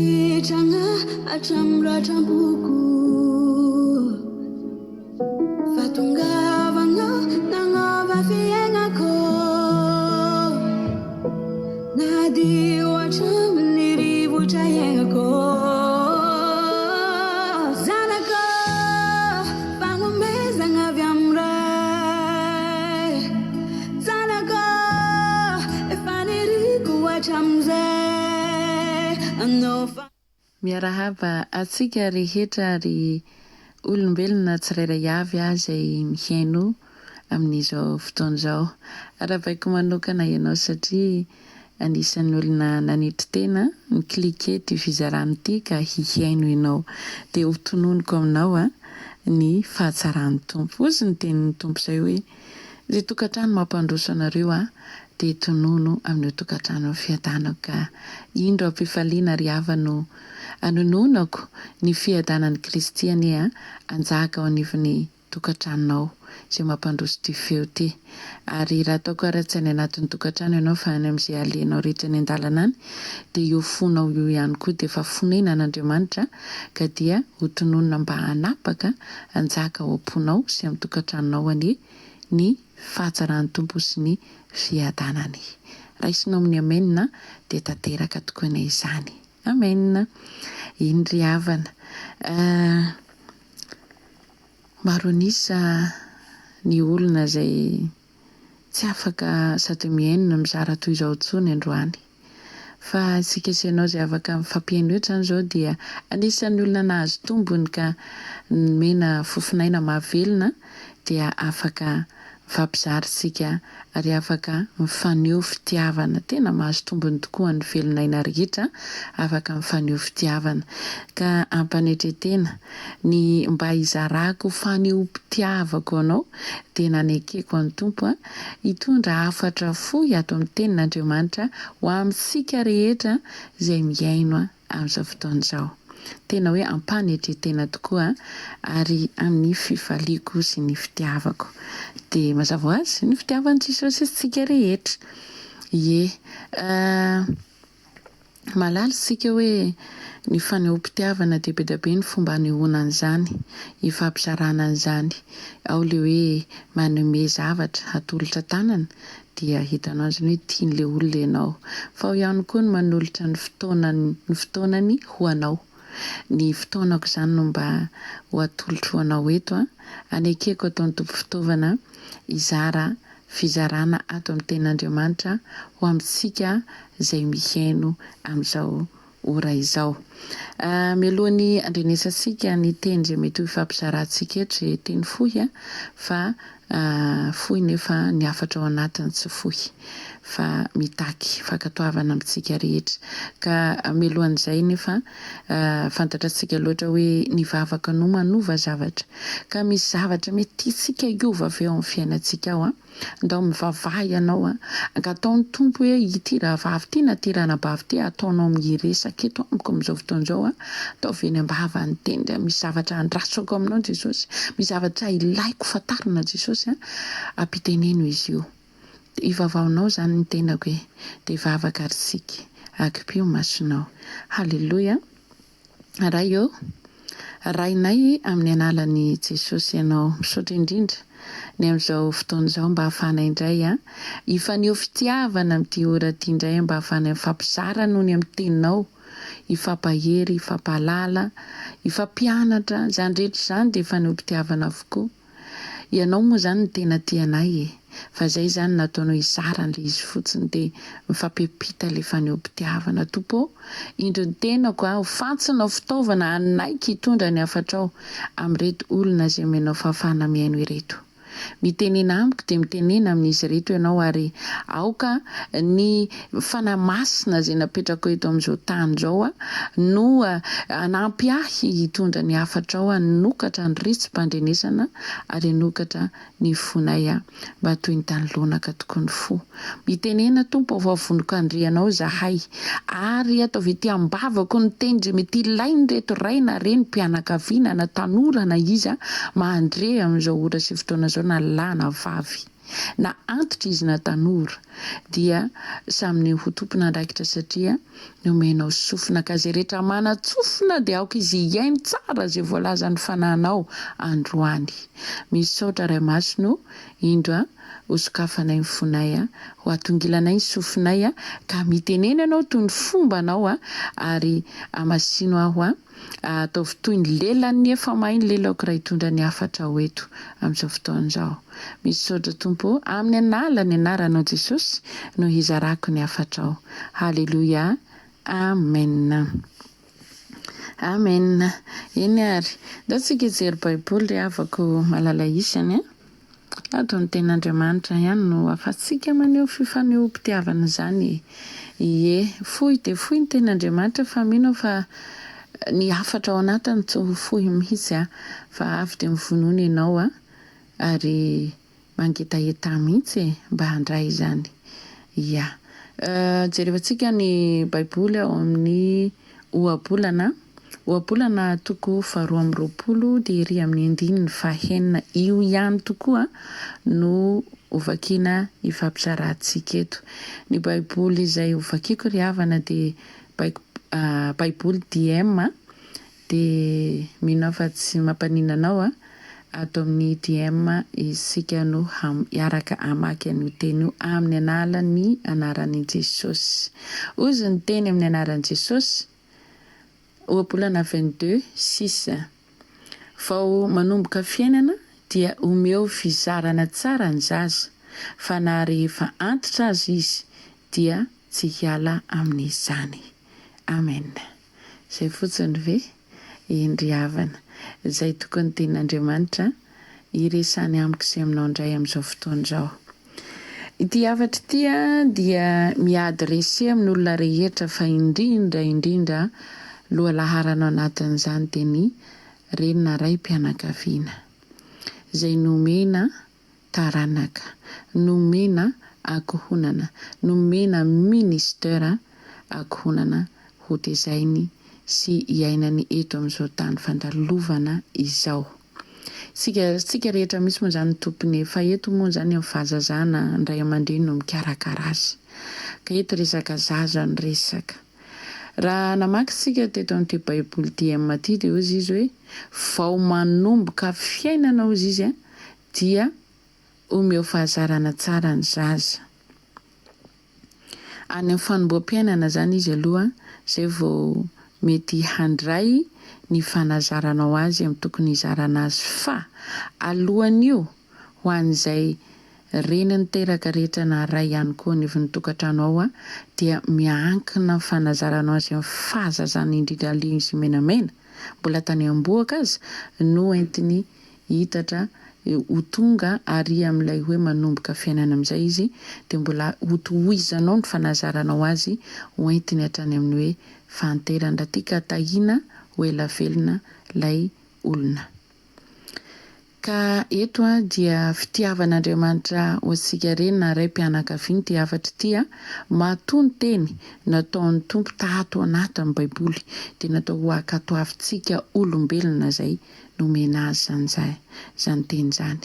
Nasitrana hatramin'ny ratram-poko Fahatongavana nanova fiainako Nadio hatramin'ny rivotra iainako Zanako, fanomezana avy amin'ny Ray Zanako, efa niriko hatramin'izay Anao fa. Miarahaba antsika rehetra ary olombelona tsirairay avy izay mihaino amin'izao fotoana izao. Arahabaiko manokana ianao satria anisan'ny olona nanetry tena ni-cliquer ity fizarana ity ka hihaino ianao. Dia ho tononiko aminao ny fahatsaran'ny Tompo. Hozy ny tenin'ny Tompo izay hoe. Izay tokantrano mampandroso anareo aho dia tonono amin'io tokantrano io fiadanako ka indro am-pifaliana ry havana no anononako ny fiadanan'i Kristy anie hanjaka ao anivon'ny tokantranonao izay mampandroso ity feo ity ary raha ataoko ara tsy any anatin'ny tokantrano ianao fa any amin'izay alehanao rehetra any an-dalana any dia io fonao io ihany koa dia efa fonenan'Andriamanitra ka dia ho tononina mba hanapaka Hanjaka ao am-ponao sy amin'ny tokantranonao anie ny fahatsaran'ny Tompo sy ny fiadanany. Raisinao amin'ny Amen dia tanteraka tokoa anie izany. Amen. Iny ry havana. Eh, maro an'isa ny olona izay tsy afaka sady mihaino no mizara toy izao intsony androany. Fa isika sy ianao izay afaka mifampihaino eto izany izao dia anisan'ny olona nahazo tombony ka nomena fofon'aina mahavelona dia afaka mifampizara isika ary afaka mifaneho fitiavana. Tena mahazo tombony tokoa ny velon'aina rehetra afaka mifaneho fitiavana. Ka ampanetretena ny mba hizarako fanehoam-pitiavako anao dia nanekeko an'ny Tompo hitondra hafatra fohy ato amin'ny Tenin'Andriamanitra ho amintsika rehetra izay mihaino amin'izao fotoana izao. Tena hoe ampanetren-tena tokoa ary amin'ny fifaliako sy ny fitiavako. Dia mazava ho azy, ny fitiavan'i Jesosy antsika rehetra. Ie. Mahalala isika hoe ny fanehoam-pitiavana dia be dia be ny fomba anehoana an'izany, ifampizarana an'izany. Ao ilay hoe manome zavatra, atolotra tanana dia hitanao izany hoe tian'ilay olona ianao. Fa ao ihany koa ny manolotra ny fotoanany ny fotoanany ho anao. Ny fotoanako izany no mba ho atolotro ho anao eto an. Anekeko ataon'ny Tompo fitaovana hizara fizarana ato amin'ny Tenin'Andriamanitra ho amintsika izay mihaino amin'izao ora izao. Mialohan'ny handrenesantsika ny teny izay mety ho ifampizarantsika eto, izay teny fohy fa fohy nefa ny hafatra ao anatiny tsy fohy fa mitaky fankatoavana amintsika rehetra. Ka mialohan'izay nefa fantatratsika loatra hoe ny vavaka no manova zavatra. Ka misy zavatra mety tiantsika hiova ve ao amin'ny fiainantsika ao an? Ndao mivavaha ianao an! Angataho ny Tompo hoe ity rahavavy ity na ity ranabavy ity ataonao miresaka eto amiko amin'izao fotoana izao an! Ataovy eny am-bava ny teny hoe misy zavatra andrasako aminao Jesosy, misy zavatra ilaiko fantarina Jesosy an! Ampiteneno izy io. Dia ivavaonao izany ny tenako e! Dia vavaka ary tsiky. Akipio ny masonao. Haleloia! Ray ô! Rainay amin'ny analan'i Jesosy Ianao. Misaotra indrindra ny amin'izao fotoana izao mba hahafahanay indray hifaneho fitiavana amin'ity ora ity indray mba hahafahanay mifampizara noho ny amin'ny teninao, hifampahery, hifampahalala, hifampianatra. Izany rehetra izany dia fanehoam-pitiavana avokoa. Ianao moa izany no tena tia anay e! Fa izay izany nataonao hizara an'ilay izy fotsiny dia mifampiampita ilay fanehoam-pitiavana. Tompo ô! Indro ny tenako aho, fantsona ho fitaovana hanaiky hitondra ny hafatrao amin'ireto olona izay omenao fahafahana mihaino ireto. Mitenena amiko dia mitenena amin'izy ireto ianao ary aoka ny Fanahy Masina izay napetrako eto amin'izao tany izao no hanampy ahy hitondra ny hafatrao hanokatra ny retsi-pandrenesana ary hanokatra ny fonay mba toy ny tany lonaka tokoa ny fo. Mitenena Tompo ô fa vonon-kandre Anao izahay ary ataovy ety am-bavako ny teny izay mety ilain'ireto ray na reny, mpianakaviana na tanora na iza mandre amin'izao ora sy fotoana izao na lahy na vavy. Na antitra izy na tanora dia samy ny ho tompon'andraikitra satria nomenao sofina ka izay rehetra manan-tsofina dia aoka izy hihaino tsara izay voalazan'ny Fanahinao androany. Misaotra Ray Masina o, indro a, hosokafanay ny fonay a, ho atongilanay ny sofinay a, ka mitenena Ianao toy ny fombanao a, ary amasino aho a. Ataovy toy ny lelan'ny efa may ny lelako raha hitondra ny hafatra ho eto amin'izao fotoana izao. Misaotra Tompo ô, amin'ny analan'ny anaranao Jesosy no hizarako ny hafatrao. Haleloia. Amen. Amen. Eny ary. Ndao tsika hijery baiboly ry havako malala isany a. Ato ny tenin'Andriamanitra ihany no afatsika maneho fifanehoam-pitiavana izany e! Ie, fohy dia fohy ny tenin'Andriamanitra fa mino aho fa ny hafatra ao anatiny tsy ho fohy mihitsy a! Fa avy dia mivonona ianao a! Ary mangetaheta mihitsy e! Mba handray izany. Ia. Jerevantsika ny baiboly ao amin'ny ohabolana. Ohabolana toko faharoa 22 dia ery amin'ny andininy fahenina io ihany tokoa no hovakiana hifampizarantsika eto. Ny baiboly izay hovakiko ry havana dia baiboly DM dia mino aho fa tsy mampaninona anao a! Ato amin'ny DM isika no hiaraka hamaky an'io teny io amin'ny analan'ny anaran'i Jesosy. Hozy ny teny amin'ny anaran'i Jesosy, Ohabolana 22, six. Vao manomboka fiainana dia omeo fizarana tsara ny zaza fa na rehefa antitra aza izy dia tsy hiala amin'izany. Amen. Zay fotsiny ve? Eny ry havana. Zay tokoa ny tenin'Andriamanitra hiresany amiko sy aminao indray amin'izao fotoana izao. Ity hafatra ity dia mi-adresser amin'ny olona rehetra fa indrindra indrindra lohalaharana ao anatin'izany dia ny reny na raim-pianakaviana izay nomena taranaka, nomena ankohonana, nomena ministère ankohonana hotezainy sy iainany eto amin'izao tany fandalovana izao. Tsika tsika rehetra mihitsy moa izany no tompony e, fa eto moa izany amin'ny fahazazana ny ray aman-dreny no mikarakara azy. Ka eto resaka zaza no resaka. Raha namaky tsika teto amin'ity baiboly DM ity dia hozy izy hoe vao manomboka fiainana hozy izy dia omeo fahazarana tsara ny zaza. Any amin'ny fanomboham-piainana izany izy aloha izay vao mety handray ny fanazaranao azy amin'ny tokony hizarana azy fa alohan'io ho an'izay reny niteraka rehetra na ray ihany koa anivon'ny tokantrano ao dia miankina amin'ny fanazaranao azy amin'ny fahazazana indrindra aloha izy menamena mbola tany am-bohoka aza no entiny Hiitatra ho tonga ary amin'ilay hoe manomboka fiainana amin'izay izy dia mbola hotohizanao ny fanazaranao azy ho entiny hatrany amin'ny hoe fahanterany raha tia ka tahiana ho ela velona ilay olona. Ka eto dia fitiavan'Andriamanitra ho antsika reny na raim-pianakaviana ity hafatra ity a, matoa ny teny nataon'ny Tompo tato anatin'ny baiboly dia natao ho ankatoavintsika olombelona izay nomena azy izany izay izany teny izany.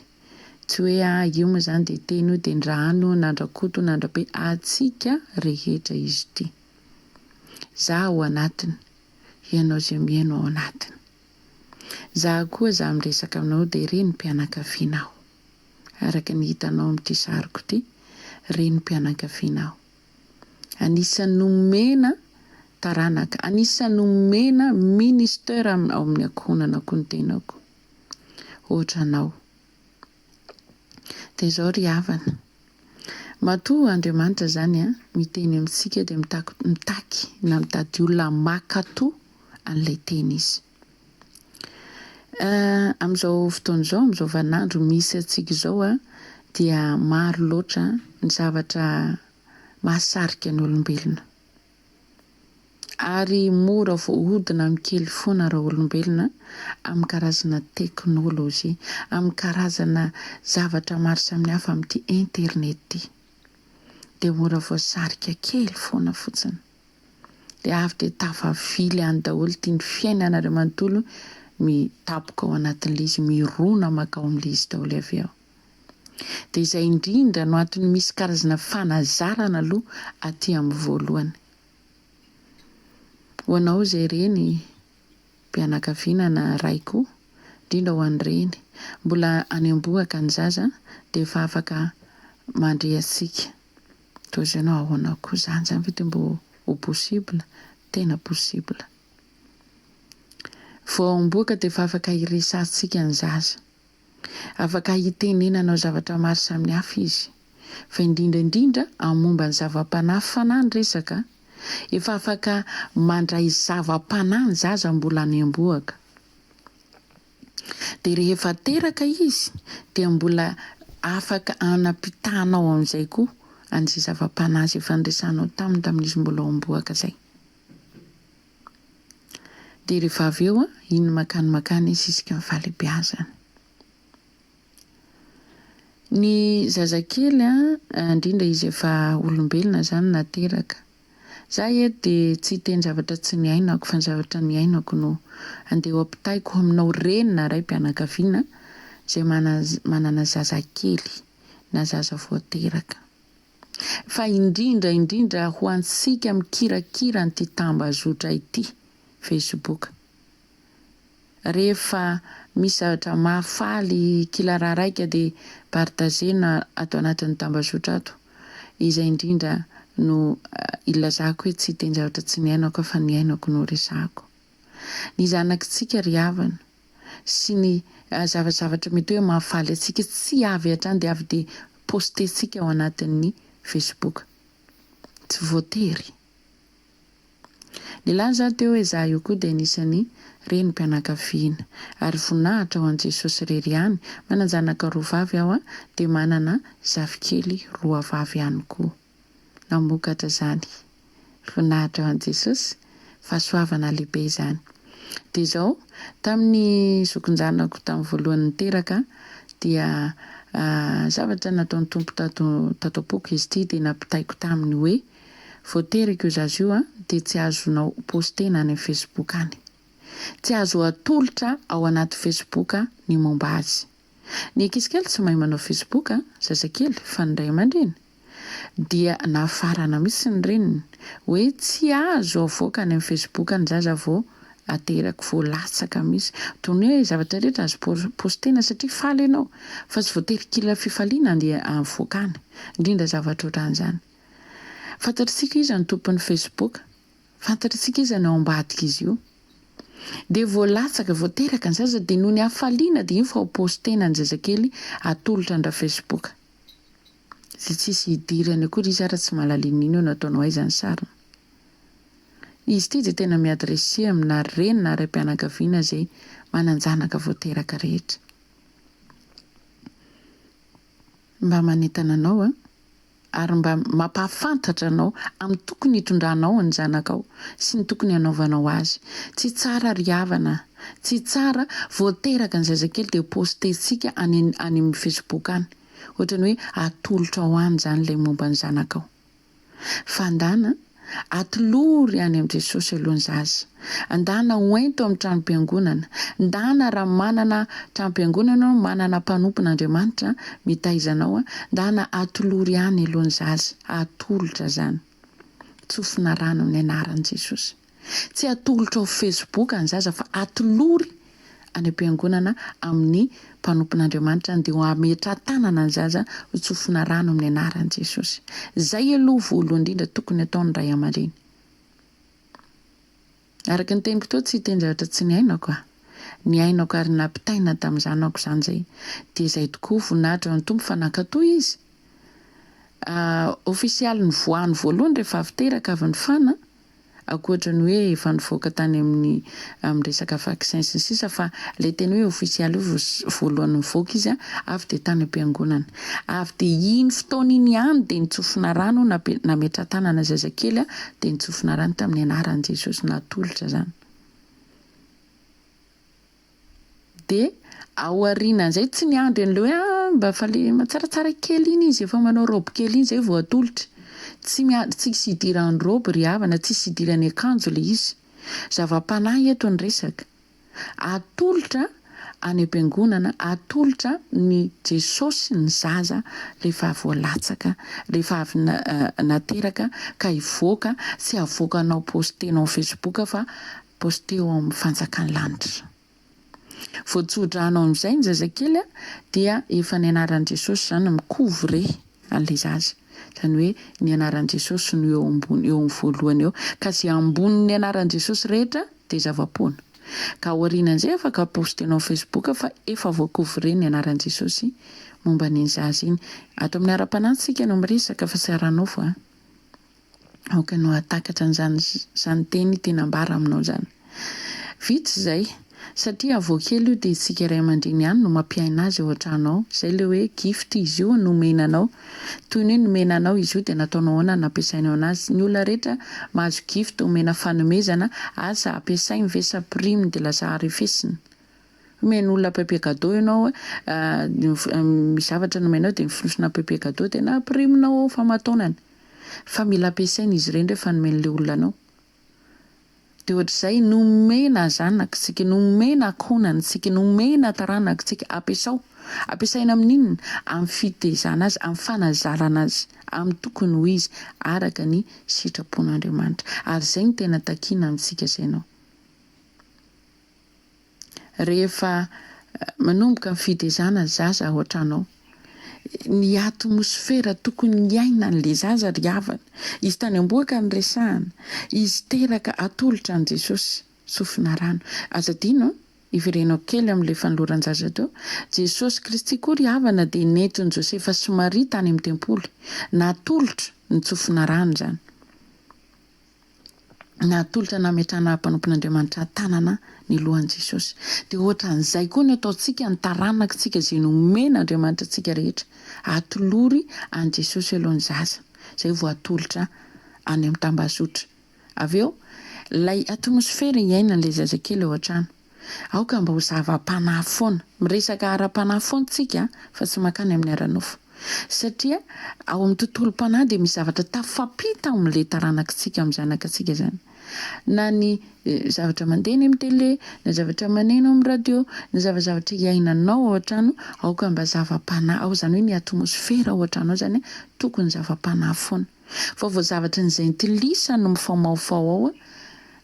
Tsy hoe ah io moa izany dia teny io dia ny rano na an-dRakoto na an-dRabe antsika rehetra izy ity. Za ao anatiny, ianao izay mihaino ao anatiny. Za koa za miresaka aminao dia renim-pianakaviana aho. Araka ny hitanao amin'ity sariko ity, renim-pianakaviana aho. Anisan'ny nomena taranaka, anisan'ny nomena minister ao amin'ny ankohonana koa ny tenako. Ohatranao. Dia izao ry havana, matoa Andriamanitra izany miteny amintsika dia mitaky na mitady olona mankatò an'ilay teny Izy. Amin'izao fotoana izao, amin'izao vaninandro misy antsika izao dia maro loatra ny zavatra mahasarika ny olombelona. Ary mora voahodina amin'ny kely foana raolombelona amin'ny karazana teknolojia, amin'ny karazana zavatra maro samihafa amin'ity internet ity. Dia mora voasarika kely foana fotsiny. Dia avy dia tafavily any daholo ity ny fiainanareo manontolo mitapoka ao anatin'ilay izy, mirona mankao amin'ilay izy daholo avy eo. Dia izay indrindra no antony misy karazana fanazarana aloha aty amin'ny voalohany. Ho anao izay reny mpianakaviana na ray koa, indrindra ho an'ny reny, mbola any am-bohoka ny zaza dia efa afaka mandre antsika. Toa izay no ahoana koa izany, izany ve dia mbo ho possible? Tena possible. Vao ao am-bohoka dia efa afaka hiresahantsika ny zaza. Afaka hitenenanao zavatra maro samihafa izy. Fa indrindra indrindra amin'ny momba ny zava-panahy fanahy ny resaka, efa afaka mandray zava-panahy ny zaza mbola any am-bohoka. Dia rehefa teraka izy dia mbola afaka anapitahanao amin'izay koa an'izay zava-panahy izay efa niresahanao taminy tamin'izy mbola ao am-bohoka izay. Dia rehefa avy eo, iny makany makany izy isika ny fahalehibeazany. Ny zazakely, indrindra izy efa olombelona izany nateraka. Za eto dia tsy hiteny zavatra tsy niainako fa ny zavatra niainako no andeha ho ampitaiko aminao reny na raim-pianakaviana izay manana zazakely na zaza vao teraka. Fa indrindra indrindra ho antsika mikirakira an'ity tambazotra ity, Facebook. Rehefa misy zavatra mahafaly kila raha raika dia partager-na ato anatin'ny tambazotra ato. Izay indrindra no ilazako hoe tsy hiteny zavatra tsy niainako aho fa niainako no resahako. Ny zanakitsika ry havana sy ny zavazavatra mety hoe mahafaly antsika tsy avy hatrany dia avy dia poster-tsika ao anatin'ny Facebook. Tsy voatery. Nilaza aho teo hoe za io koa dia anisan'ny renim-pianakaviana. Ary voninahitra ho an'i Jesosy irery ihany, manan-janaka roa vavy aho dia manana zafikely roa vavy ihany koa. Namokatra izany. Voninahitra ho an'i Jesosy. Fahasoavana lehibe izany. Dia izao, tamin'ny zokin-janako tamin'ny voalohany niteraka dia zavatra nataon'ny Tompo tato tato am-poko izy ity dia nampitaiko taminy hoe, vao teraka io zaza io dia tsy azonao poster-na any amin'ny Facebook any. Tsy azo atolotra ao anaty Facebook ny momba azy. Ny ankizy kely tsy mahay manao Facebook, zazakely, fa ny ray aman-dreny dia nafarana mihitsy ny reniny hoe tsy azo avoaka any amin'ny Facebook ny zaza vao ateraka, vao latsaka mihitsy. Toy ny hoe zavatra rehetra azo postena satria faly ianao fa tsy voatery kila fifaliana andeha avoaka any, indrindra zavatra ohatran'izany. Fantatr'tsika iza ny tompon'ny Facebook, fantatr'tsika iza ny ao ambadik'izy io. Dia vao latsaka, vao teraka ny zaza dia noho ny hafaliana dia iny fa ho postena ny zazakely atolotra an-dRafacebook. Izay tsisy idirany akory izy ara tsy mahalala inona inona no ataonao aiza ny sariny. Izy ity dia tena mi-adresser amina reny na raim-pianakaviana izay manan-janaka vao teraka rehetra. Mba manentana anao an! Ary mba mampahafantatra anao amin'ny tokony hitondranao ny zanakao sy ny tokony hanaovanao azy. Tsy tsara ry havana a! Tsy tsara, vao teraka ny zazakely dia poster-tsika any any amin'ny facebook any. Ohatran'ny hoe atolotrao any izany ilay momba ny zanakao. Fandana, atolory any amin'i Jesosy aloha ny zaza. Ndana hoento amin'ny tranom-piangonana. Ndana raha manana tranom-piangonana ianao, manana mpanompon'Andriamanitra mitaiza anao, ndana atolory any aloha ny zaza. Atolotra izany. Tsofina rano amin'ny anaran'i Jesosy. Tsy atolotra ao Facebook ny zaza fa atolory any am-piangonana amin'ny mpanompon'Andriamanitra any dia ho ametra-tanana ny zaza ho tsofina rano amin'ny anaran'i Jesosy. Izay aloha voalohany indrindra tokony ataon'ny ray aman-dreny. Araka ny teniko teo tsy hiteny zavatra tsy niainako aho. Niainako ary nampitaina tamin'ny zanako izany izay. Dia izay tokoa, voninahitra ho an'ny Tompo fa nankatò izy. Ofisialy nivoahany voalohany rehefa avy teraka avy nifana, ankoatra ny hoe efa nivoaka tany amin'ny amin'ny resaka vaccin sy ny sisa fa ilay tena hoe ofisialy io vao voalohany nivoaka izy avy dia tany am-piangonana. Avy dia iny fotoana iny ihany dia nitsofina rano nametra-tanana zazakely dia nitsofina rano tamin'ny anaran'i Jesosy natolotra izany. Dia aorianan'izay tsy niandry an'ilay hoe ah mba efa le tsaratsara kely iny izy efa manao robe kely iny izay vao atolotra. Tsy miandry, tsisy idiran'ny robe ry havana, tsisy idiran'ny akanjo ilay izy. Zava-panahy eto ny resaka. Atolotra. Any am-piangonana, atolotra ny Jesosy ny zaza rehefa voalatsaka, rehefa avy nateraka ka hivoaka, tsy avoakanao poster-nao amin'ny Facebook fa poster-o ao amin'ny fanjakan'ny lanitra. Voatsodrano amin'izay ny zazakely dia efa ny anaran'i Jesosy izany mi-couvrer an'ilay zaza. Izany hoe ny anaran'i Jesosy no eo ambony, eo amin'ny voalohany eo. Ka izay ambonin'ny anaran'i Jesosy rehetra dia zava-poana. Ka aorianan'izay afaka poster-nao Facebook fa efa voa-couvrer ny anaran'i Jesosy momba an'iny zaza iny. Ato amin'ny ara-panahy tsika no miresaka fa tsy ara-nofo an. Aoka ianao hahatakatra an'izany izany teny tiana ambara aminao izany. Vita izay. Satria vao kely io dia isika ray aman-dreny ihany no mampiaina azy ao an-trano ao. Izay ilay hoe gift izy io nomena anao. Toy ny hoe nomena anao izy io dia nataonao ahoana no nampiasainao anazy. Ny olona rehetra mahazo gift omena fanomezana asa ampiasainy ve sa priminy dia lasa arefesina. Omen'olona papier cadeau ianao misy zavatra nomenao dia mifonosina papier cadeau dia nampirimina ao famataonana. Fa mila ampiasaina izy ireny rehefa nomen'ilay olona anao. Dia ohatr'izay, nomena zanak'tsika, nomena ankohonantsika, nomena taranak'tsika, ampiasao. Ampiasaina amin'inona? Amin'ny fitezana azy, amin'ny fanazarana azy, amin'ny tokony ho izy, araka ny sitrapon'Andriamanitra. Ary izay no tena takiana amintsika sy ianao. Rehefa manomboka ny fitezana ny zaza ao an-trano ao, ny atmosfera tokony hiainan'ilay zaza ry havana, izy tany am-bohoka no resahana, izy teraka atolotra an'i Jesosy, sofina rano. Aza adino an, hiverenako kely amin'ilay fanoloran-jaza teo, Jesosy Kristy koa ry havana dia nentin'i Josefa sy Maria tany amin'ny tempoly, natolotra ny tsofina rano izany. Natolotra nametrahana mpanompon'Andriamanitra tanana ny lohan'i Jesosy. Dia ohatran'izay koa ny ataontsika ny taranakitsika izay nomen'Andriamanitra antsika rehetra. Atolory an'i Jesosy aloha ny zaza, izay vao atolotra any amin'ny tambazotra. Avy eo, ilay atmosfera iainan'ilay zazakely ao an-trano. Aoka mba ho zava-panahy foana. Miresaka ara-panahy foana tsika fa tsy mankany amin'ny ara-nofo. Satria ao amin'ny tontolom-panahy dia misy zavatra tafampita ao amin'ilay taranakitsika, amin'ny zanakatsika izany. Na ny zavatra mandeha eny amin'ny tele, na zavatra maneno amin'ny radio, ny zavazavatra iainanao ao an-trano, aoka mba zava-panahy ao, izany hoe ny atmosfera ao an-trano ao izany tokony zava-panahy foana. Fa vao zavatry ny zentilisa no mifamaofao ao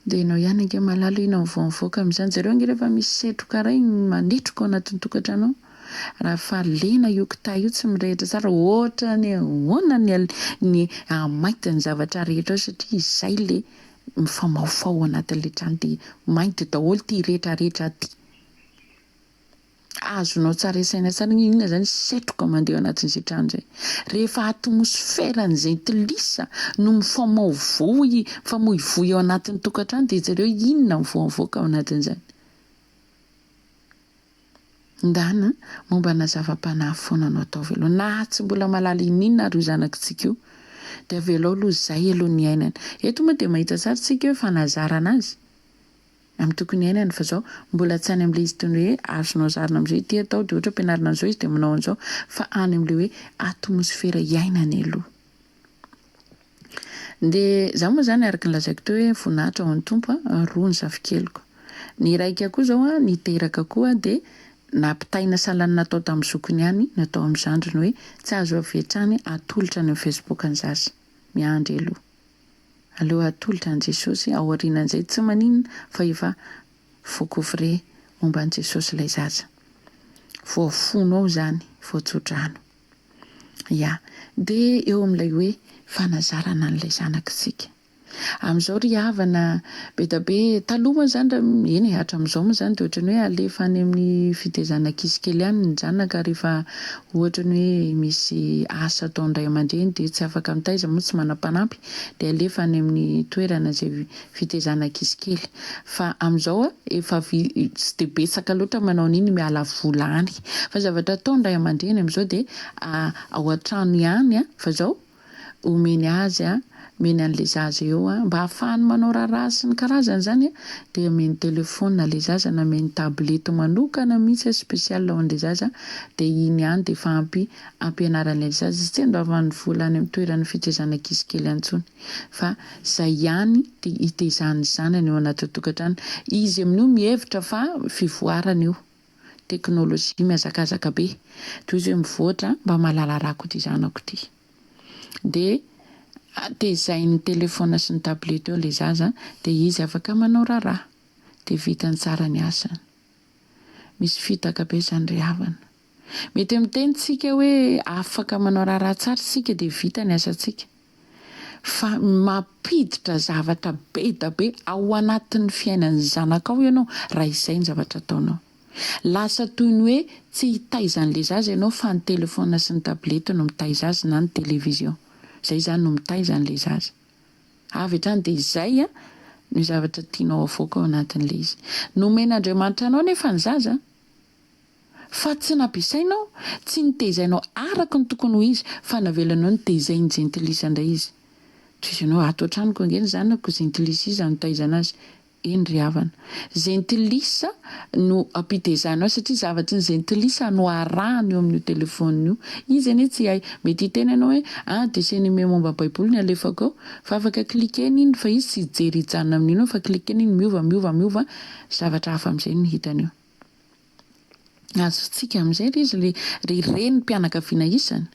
dia ianao ihany ange malala inona no vao mivoaka amin'izany. Jereo ange rehefa misy setroka iray manetroka ao anatin'ny tokantrano ao. Raha fa lena io kitay io tsy mirehitra tsara ohatran'ny ahoana ny ny hahamainty ny zavatra rehetra ao satria izay le mifamaofao ao anatin'ilay trano dia mainty daholo ity rehetrarehetra ity. Azonao tsara isaina tsara ny inona izany setroka mandeha ao anatin'izay trano izay. Rehefa atmosferan'ny jentilisa no mifamaovoy mifamoivoy ao anatin'ny tokantrano dia jereo inona no vao mivoaka ao anatin'izany. Ndana, mombana zava-panahy foana no ataovy aloha. Na tsy mbola mahalala ininona ary io zanakitsika io dia avelao aloha izay aloha ny iainany. Eto moa dia mahita tsara tsika hoe fanazarana azy. Amin'ny tokony hiainany fa zao mbola tsy any amin'ilay izy toy ny hoe azonao zarina amin'izao ity atao dia ohatra ampianarina an'izao izy dia manao an'izao fa any amin'ilay hoe atmosfera iainany aloha. Dia za moa izany araka ny lazaiko teo hoe voninahitra ho an'ny Tompo a, roa ny zafikeliko. Ny iraika koa izao a niteraka koa dia nampitaina sahala ny natao tamin'ny zokiny ihany ny atao amin'ny zandriny hoe tsy azo avy hatrany atolotra any amin'ny Facebook ny zaza. Miandry aloha. Aleo atolotra an'i Jesosy aorianan'izay tsy maninona fa efa voacouvre momba an'i Jesosy ilay zaza. Voafono ao izany, voatsodrano. Ya. Dia eo amin'ilay hoe fanazarana an'ilay zanakitsika. Amin'izao ry havana, be da be, taloha moa izany raha, eny e, hatramin'izao moa izany dia ohatran'ny hoe alefa any amin'ny fitaizana ankizy kely any ny zanaka rehefa ohatra ny hoe misy asa ataon'ny ray aman-dreny dia tsy afaka mitaiza moa tsy manam-panampy dia alefa any amin'ny toerana izay fitaizana ankizy kely fa amin'izao efa tsy dia betsaka loatra manao an'iny miala vola any fa zavatra ataon'ny ray aman-dreny amin'izao dia ao an-trano ihany fa izao omeny azy a, omeny an'le zaza eo a, mba ahafahany manao raharaha sy ny karazany zany a, dia omeny telephone le zaza na omeny tablette manokana mihitsy a, spécial ho an'le zaza, dia iny ihany dia efa ampy ampianarana ilay zaza, tsy andoavany vola any amin'ny toeran'ny fitaizana ankizy kely any intsony fa zay ihany dia hitezany zanany ao anatin'ny tokantrano, izy amin'io mihevitra fa fivoarana io. Teknolojia mihazakazaka be. Toy izy hoe mivoatra, mba mahalala raha koa ity zanako ity. Dia tezain'ny telefaonina sy ny tablette eo ilay zaza dia izy afaka manao raharaha. Dia vitany tsara ny asany. Misy fitaka be izany ry havana. Mety miteny tsika hoe afaka manao raharaha tsara isika dia vita ny asantsika. Fa mampiditra zavatra be da be ao anatin'ny fiainan'ny zanakao ianao raha izay ny zavatra ataonao. Lasa toy ny hoe tsy hitaiza an'ilay zaza ianao fa ny telephone sy ny tablette no mitaiza azy na ny télévision. Izay izany no mitaiza an'ilay zaza. Avy hatrany dia izay no zavatra tianao avoaka ao anatin'ilay izy. Nomen'Andriamanitra anao anefa ny zaza. Fa tsy nampiasainao, tsy notezainao araka ny tokony ho izy, fa navelanao notezain'ny jentilisa indray izy. Toy izany hoe ato an-tranoko ange ny zanako, jentilisa iza no nitaizana azy? Eny ry havana. Jentilisa no ampitezanao satria zavatry ny jentilisa no arahany eo amin'io telephone io. Izy anie tsy hay. Mety hiteny ianao hoe ah dessin animé momba ny baiboly ny alefako eo. Fa afaka cliquer-ny iny fa izy tsy hijery hijanona amin'iny eo fa cliquer-ny iny miova miova miova zavatra hafa amin'izay no hitany eo. Azontsika amin'izay ry izy ry renim-pianakaviana isany.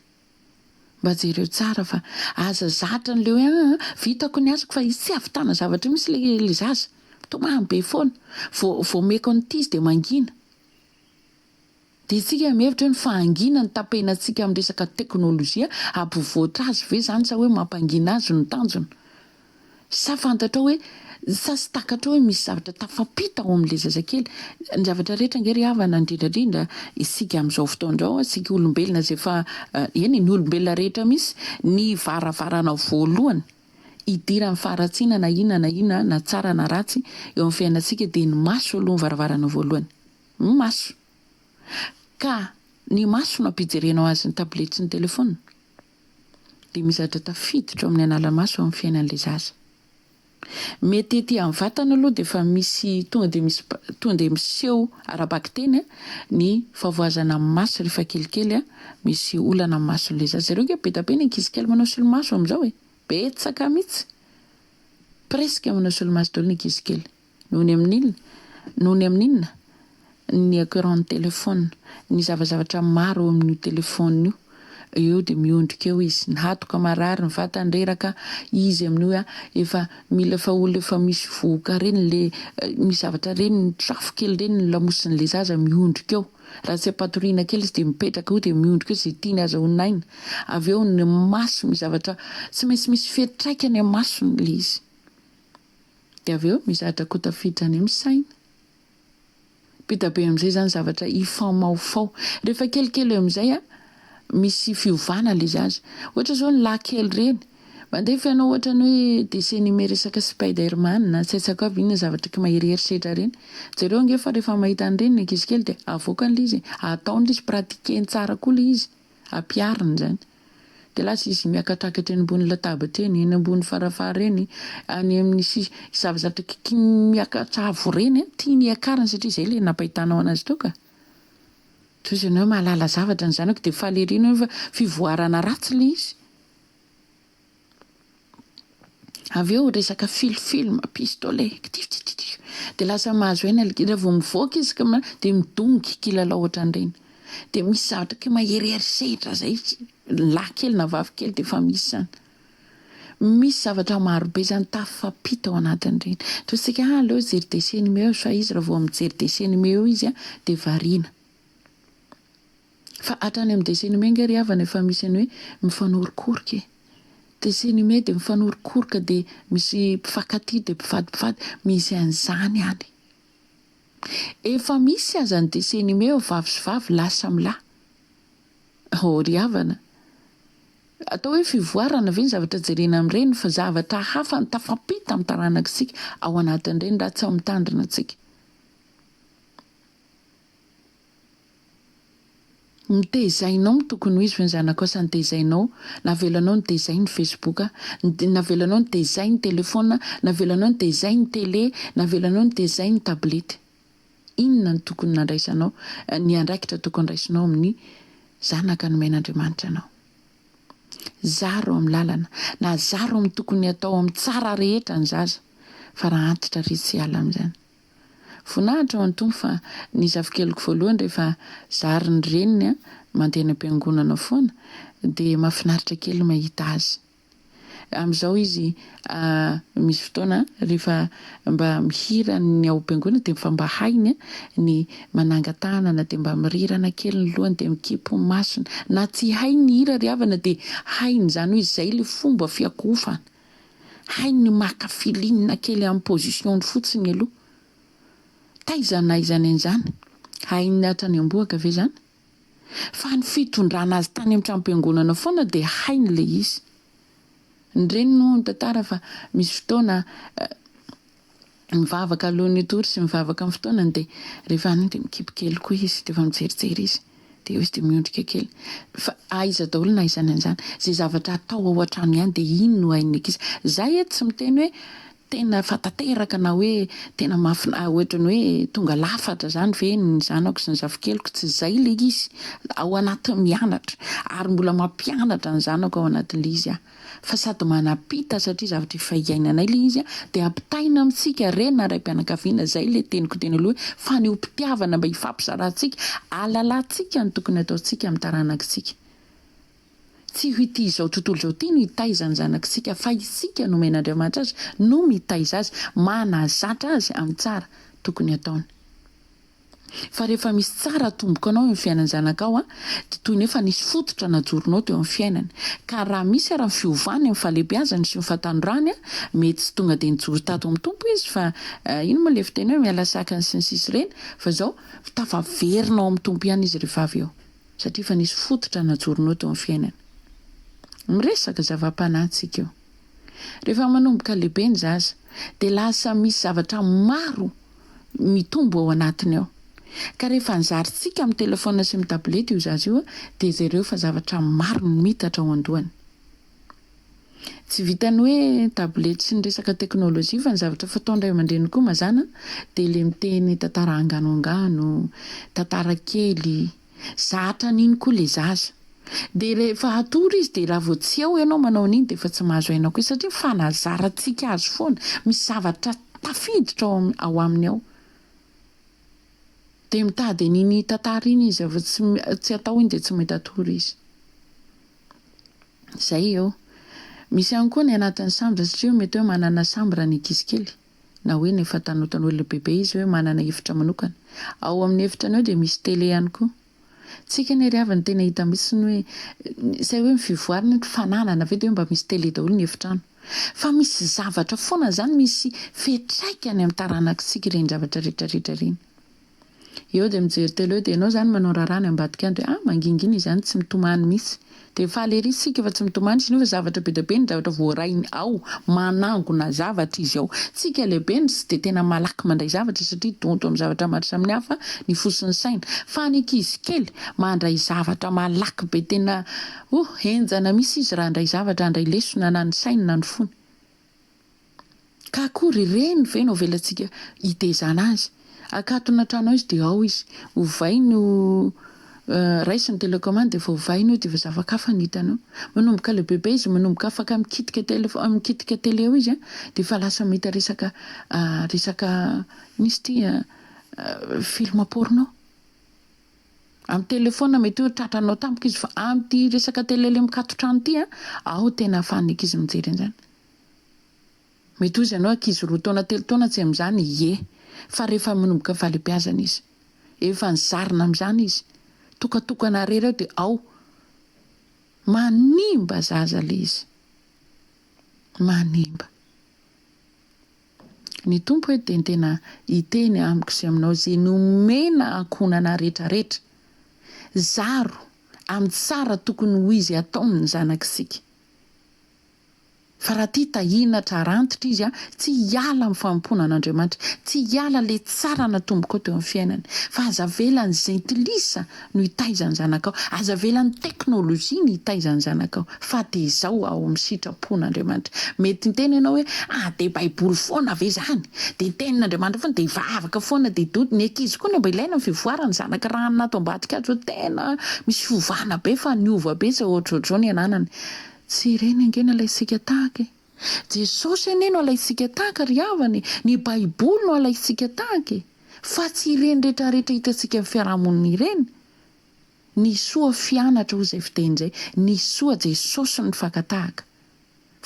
Mba jereo tsara fa aza zatra an'ilay hoe aa vitako ny asako fa izy tsy hahavitana zavatra mihitsy ilay ilay zaza. Mitomany be foana. Vao vao omeko an'ity izy dia mangina. Dia isika mihevitra hoe ny fahanginany tapenantsika amin'ny resaka teknolojia hampivoatra azy ve izany sa hoe mampangina azy no tanjona? Sa fantatrao hoe, sa tsy takatrao hoe misy zavatra tafampita ao amin'ilay zazakely? Ny zavatra rehetra ange ry havana, indrindra indrindra isika amin'izao fotoana izao, isika olombelona izay efa, eny e, ny olombelona rehetra mihitsy, ny varavarana voalohany idiran'ny faharatsiana na inona na inona, na tsara na ratsy, eo amin'ny fiainantsika dia ny maso aloha ny varavarana voalohany. Ny maso. Ka ny maso no ampijerenao azy ny tablette sy ny telephone. dia mizatra tafiditra ao amin'ny analamaso ao amin'ny fiainan'ilay zaza. Mety ety amin'ny vatana aloha dia efa misy tonga dia misy tonga dia miseho ara-bakiteny ny fahavoazana amin'ny maso rehefa kelikely misy olana amin'ny mason'ilay zaza. Jereo ange be dia be ny ankizy kely manao solomaso amin'izao e! Betsaka mihitsy! Presque manao solomaso daholo ny ankizy kely. Noho ny amin'inona? Noho ny amin'inona? Ny écran-n'ny téléphone, ny zavazavatra maro eo amin'io téléphone io, eo dia miondrika eo izy, ny hatoka marary, ny vatany reraka, izy amin'io a, efa mila efa olona efa misy vohoka ireny le, misy zavatra ireny, ny trafo kely ireny ny lamosin'ilay zaza miondrika eo, raha tsy ampatoriana kely izy dia mipetraka eo dia miondrika eo izay tiany azahoana aina, avy eo ny maso misy zavatra, tsy maintsy misy fiantraikany amin'ny masony ilay izy. Dia avy eo mizatra koa tafiditra any amin'ny saina. Be dia be amin'izay izany zavatra hifamaofao. Rehefa kelikely eo amin'izay an, misy fiovana ilay zaza. Ohatra izao ny lahy kely ireny, mandefa ianao ohatra ny hoe dessin animé resaka spider man na tsy haitsako avy inona zavatra kay maherihery setra ireny. Jereo ange fa rehefa mahita an'ireny ny ankizy kely dia avoakany ilay izy e, ataony ilay izy, pratiquer-ny tsara koa ilay izy, ampihariny izany. Dia lasa izy miakatrakatra eny ambony latabatra eny, eny ambony farafara eny, any amin'ny sisa, zavazatra tiany miakatra avo ireny, tiany hiakarana satria izay ilay nampahitanao anazy teo ka. Toy izany hoe mahalala zavatra ny zanako dia faly ery ianao fa fivoarana ratsy ilay izy. Avy eo resaka filfilm, pistolet, kitifitifitifi, dia lasa mahazo aina ilay raha vao mivoaka izy ka dia midongy kilalao ohatran'ireny. Dia misy zavatra kay maherihery sehitra zay, lahy kely na vavy kely dia efa misy izany. Misy zavatra maro be izany tafampita ao anatin'ireny. Toa isika ah aleo hijery dessin animé eo fa izy raha vao mijery dessin animé eo izy dia variana. Fa hatrany amin'ny dessin animé ange ry havana efa misy ny hoe mifanorokoroka e! Dessin animé dia mifanorokoroka dia misy mpifankatia dia mpivady mpivady, misy an'izany any. Efa misy aza ny dessin animé eo vavy sy vavy, lahy samy lahy. Oh ry havana, atao hoe fivoarana ve ny zavatra jerena amin'ireny fa zavatra hafa no tafampita amin'ny taranak'isika ao anatin'ireny raha tsy ao mitandrina antsika. Notezainao ny tokony ho izy ve ny zanakao sa notezainao, navelanao notezainy ny facebook, navelanao notezainy ny telephone, navelanao notezainy ny tele, navelanao notezainy ny tablette. Inona no tokony nandraisanao, ny andraikitra tokony raisinao amin'ny zanaka nomen'Andriamanitra anao? Zaro amin'ny lalana, na zaro amin'ny tokony hatao amin'ny tsara rehetra ny zaza, fa raha antitra re tsy hiala amin'izany. Voninahitra ho an'ny Tompo fa ny zafikeliko voalohany rehefa zary ny reniny mandeha any am-piangonana foana dia mahafinaritra kely mahita azy. Amin'izao izy misy fotoana rehefa mba mihira ny ao am-piangonana dia efa mba hainy ny manangan-tanana dia mba mirirana kely ny lohany dia mikipy ny masony. Na tsy hainy ny hira ry havana dia hainy izany hoe izay ilay fomba fiakohofana. Hainy ny maka feeling kely amin'ny position-ny fotsiny aloha. Taiza nahaizany an'izany? Hainy hatrany am-bohoka ve izany? Fa ny fitondrana azy tany amin'ny tranom-piangonana foana dia hainy ilay izy. Ny reniny moa mitantara fa misy fotoana mivavaka alohan'ny hitory sy mivavaka amin'ny fotoanany dia rehefa any dia mikipy kely koa izy dia efa mijerijery izy dia eo izy dia miondrika kely. Fa aiza daholo no ahaizany an'izany? Izay zavatra atao ao an-trano ihany dia iny no hain'ny ankizy. Izaho eto tsy miteny hoe Tena efa tanteraka na hoe tena mafina ohatran'ny hoe tonga lafatra zany ve ny zanako sy ny zafikeliko, tsy zay le izy, ao anatin'ny mianatra ary mbola mampianatra ny zanako ao anatin'le izy aho fa sady manapita satria zavatra efa iainanay le izy dia ampitaina amintsika reny na raim-pianakaviana, zay le teniko teny aloha hoe fanehoam-pitiavana mba hifampizarantsika, ahalalantsika ny tokony ataontsika amin'ny taranakitsika. Tsy ho ity izao tontolo izao ity no hitaiza ny zanakitsika fa isika nomen'Andriamanitra azy no mitaiza azy, manazatra azy amin'ny tsara tokony hataony. Fa rehefa misy tsara atomboka anao eo amin'ny fiainan'ny zanakao dia toy ny efa nisy fototra najoronao teo amin'ny fiainany. Ka raha misy ara ny fiovany amin'ny fahalehibiazany sy ny fahatanorany, mety tsy tonga dia nijoro tato amin'ny Tompo izy fa ino moa ilay fiteny hoe miala sakany sy ny sisa ireny fa izao tafaverina ao amin'ny Tompo ihany izy rehefa avy eo. Satria efa nisy fototra najoronao teo amin'ny fiainany. Miresaka zava-panahy tsika io. Rehefa manomboka lehibe ny zaza dia lasa misy zavatra maro mitombo ao anatiny ao. Ka rehefa nizarintsika amin'ny telephone sy amin'ny tablette io zaza io dia jereo fa zavatra maro no mitatra ao an-dohany. Tsy vitan'ny hoe tablette sy ny resaka teknolojia fa ny zavatra fataon'ny ray aman-dreny koa mazàna dia ilay miteny tantara angano angano, tantara kely, zatra an'iny koa ilay zaza. Dia rehefa hatory izy dia raha vao tsy eo ianao manao an'iny dia efa tsy mahazo aina koa izy satria fanazarantsika azy foana, misy zavatra tafiditra ao ao aminy ao. Dia mitady an'iny tantara iny izy, raha vao tsy tsy atao iny dia tsy mahita tory izy. Izay eo. Misy ihany koa ny anatin'ny chambre satria mety hoe manana chambre ny ankizy kely na hoe ny efa tanotanora lehibebe izy hoe manana efitra manokana. Ao amin'ny efitrany ao dia misy télé ihany koa. Tsika anie ry havana tena hita mihitsy ny hoe izay hoe ny fivoarana ny fananana ve dia hoe mba misy télé daholo ny efitrano. Fa misy zavatra foana izany misy fiantraikany amin'ny taranakitsika ireny zavatra rehetra rehetra ireny. Eo dia mijery télé eo dia ianao izany manao raharaha any ambadika any dia ah mangingina izy any tsy mitomany mihitsy. Dia faly ery isika fa tsy mitomany izy nefa zavatra be dia be ny zavatra voarainy ao, manangona zavatra izy ao. Tsika lehibe no tsy dia tena malaky mandray zavatra satria donto amin'ny zavatra maro samihafa ny fo sy ny saina. Fa ny ankizy kely mandray zavatra malaky be tena oh henjana mihitsy izy raha handray zavatra, handray lesona na ny sainy na ny fony. Ka akory ireny ve no avelantsika hitezana azy? Akatona an-trano ao izy dia ao izy. Ovainy ho raisiny télécommande dia efa ovainy eo dia efa zava-kafa ny hitany eo. Manomboka lehibebe izy, manomboka afaka mikitika téléphone, mikitika télé eo izy dia efa lasa mahita resaka resaka inona izy ity film porno. Amin'ny téléphone mety hoe tratranao tampoka izy fa amin'ity resaka télé ilay mikaton-trano ity ao tena ahafahan'ny ankizy mijery an'izany. Mety hozy ianao ankizy roa taona telo taona tsy amin'izany, ie. Fa rehefa manomboka fahalebiazana izy. Efa nizarina amin'izany izy. Tokatokana irery ao dia ao. Manimba zaza ilay izy. Manimba. Ny Tompo eto dia tena hiteny amiko sy aminao izay nomena ankohonana retraretra. Zaro amin'ny tsara tokony ho izy ataony ny zanak'isika. Fa raha tia tahiana trarantitra izy an, tsy hiala amin'ny fanompoana an'Andriamanitra, tsy hiala le tsara natombokao teo amin'ny fiainany. Fa aza avela ny zentilisa no hitaiza ny zanakao, aza avela ny teknolojia no hitaiza ny zanakao, fa tezao ao amin'ny sitrapon'Andriamanitra. Mety niteny ianao hoe, ah dia baiboly foana ve zany? Dia tenin'Andriamanitra foana, dia hivavaka foana, dia dodo. Ny ankizy koa no mba ilaina ny fivoarana, zanaka ranona ato ambadika ato zao tena misy fiovana be fa niova be izao ohatrohatr'izao ny ananany. Tsy ireny ange no alaintsika tahaka e! Jesosy anie no alaintsika tahaka ry havana e! Ny baiboly no alaintsika tahaka e! Fa tsy ireny retraretra hitantsika amin'ny fiarahamonina ireny. Ny soa fianatra hoy izay fiteny izay, ny soa Jesosy no faka tahaka.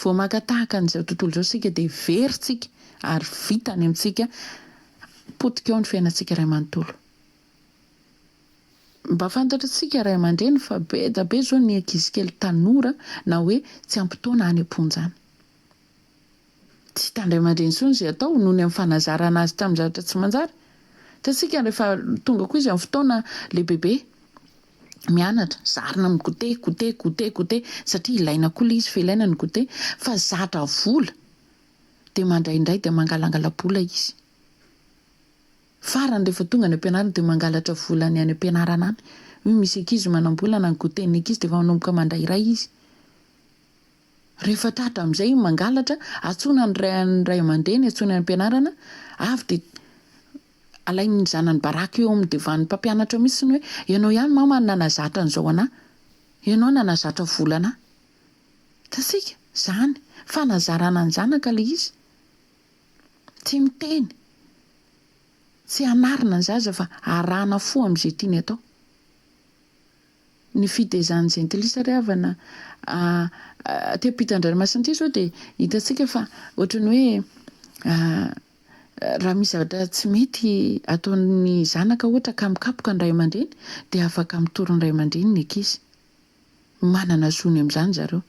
Vao maka tahaka an'izao tontolo izao isika dia very tsika ary vita any amintsika, potika ao ny fiainantsika iray manontolo. Mba fantatr'tsika ray aman-dreny fa be da be zao ny ankizy kely tanora na hoe tsy ampy taona any am-ponja any. Tsy hitan-dray aman-dreny intsony izay atao noho ny amin'ny fanazarana azy tamin'ny zavatra tsy manjary. Hitantsika rehefa tonga koa izy amin'ny fotoana lehibebe mianatra, zarina amin'ny goûter, goûter, goûter, goûter satria ilaina koa ilay izy fa ilaina ny goûter fa zatra vola dia mandraindray dia mangalangala-bola izy. Farany rehefa tonga any am-pianarana dia mangalatra vola ny any am-pianarana any. Hoy misy ankizy manam-bola na ny goûter-n'ny ankizy dia efa manomboka mandray iray izy. Rehefa tratra amin'izay io mangalatra, antsoina ny ray ny ray aman-dreny, antsoina any am-pianarana, avy dia alain'ny zanany baraka eo amin'ny devan'ny mpampianatra mihitsy ny hoe ianao ihany mama no nanazatra an'izao anà, ianao nanazatra vola anà. Hitantsika? Izany. Fanazarana ny zanaka ilay izy. Tsy miteny. Tsy anarina ny zaza fa arahana fo amin'izay tiany atao. Ny fitezan'ny jentilisa ry havana aty ampitan-dranomasina aty izao dia hitantsika fa ohatran'ny hoe raha misy zavatra tsy mety ataon'ny zanaka ohatra ka mikapoka ny ray aman-dreny dia afaka mitory ny ray aman-dreny ny ankizy. Manana zo ny amin'izany zareo.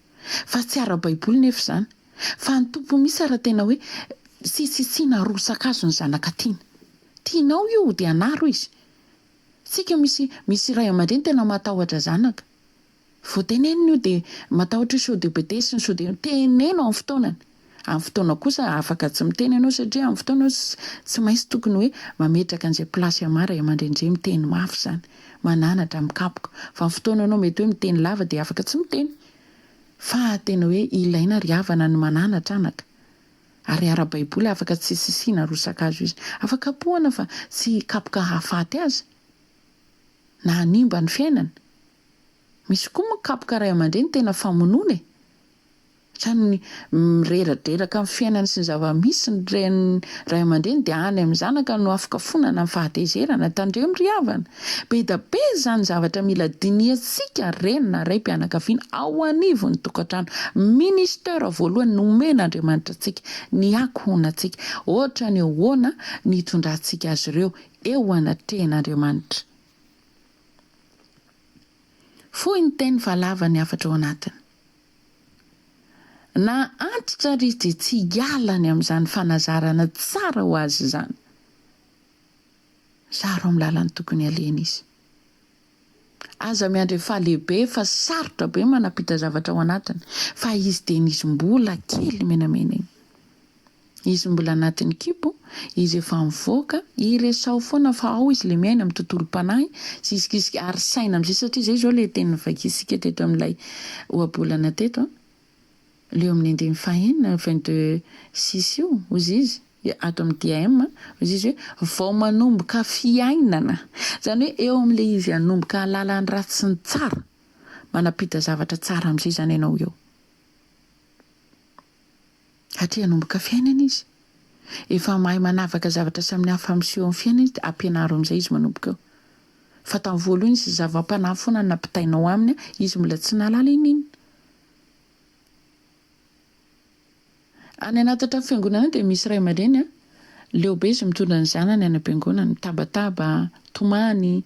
Fa tsy ara-baiboly nefa izany. Fa ny Tompo mihitsy ara tena hoe tsitsitsina arotsaka azy ny zanaka tiana. Tianao io dia anaro izy. Tsika misy misy ray aman-dreny tena matahotra zanaka. Vao tenenina io dia matahotra io sao dia bedesiny sao dia teneno amin'ny fotoanany. Amin'ny fotoana kosa afaka tsy miteny ianao satria amin'ny fotoana tsy maintsy tokony hoe mametraka an'izay place amaha ray aman-dreny izay miteny mafy izany, mananatra, mikapoka. Fa amin'ny fotoana ianao mety hoe miteny lava dia afaka tsy miteny. Fa tena hoe ilaina ry havana ny mananatra anaka. Ary ara-baiboly afaka tsy sisina rotsakazo izy. Afaka kapohana fa tsy hikapoka hahafaty azy na hanimba ny fiainany. Misy koa moa kapoka ray aman-dreny tena famonoana e! Hatrany mireradreraka amin'ny fiainany sy ny zava-misy ny reny ray aman-dreny dia any amin'ny zanaka no afokafonana ny fahatezerana. Tandremo ry havana! Be da be izany zavatra mila dinihantsika reny na raim-pianakaviana ao anivon'ny tokantrano. Ministère voalohany nomen'Andriamanitra antsika ny ankohonantsika. Ohatrany ahoana ny hitondrantsika azy ireo eo anatrehan'Andriamanitra? Fohy ny teny fa lava ny hafatra ao anatiny. Na antitra ary izy dia tsy hiala ny amin'izany fanazarana tsara ho azy izany. Zaro amin'ny lalany tokony halehany izy. Aza miandry efa lehibe fa sarotra be manapita zavatra ao anatiny fa izy dieny izy mbola kely menamena iny. Izy mbola anatin'ny kibo, izy efa mivoaka, iresaho foana fa ao izy le miaina amin'ny tontolom-panahy, zisk'izk ary saina amin'izay satria izay izao le teny novakintsika teto amin'ilay ohabolana teto an, le eo amin'ny andininy fahenina, 22 six io, hozy izy, ato amin'ny DAM, hozy izy hoe vao manomboka fiainana, izany hoe eo amin'ilay izy hanomboka hahalala ny ratsy sy ny tsara, manapita zavatra tsara amin'izay izany ianao eo. Satria hanomboka fiainana izy. Efa mahay manavaka zavatra samihafa miseho amin'ny fiainana izy dia ampianaro amin'izay izy manomboka eo. Fa tamin'ny voalohany izy zava-panahy foana no nampitainao aminy, izy mbola tsy nahalala inona. Any anaty trano fiangonana any dia misy ray aman-dreny an, leo be izy mitondra ny zanany any am-piangonana, mitabataba, tomany,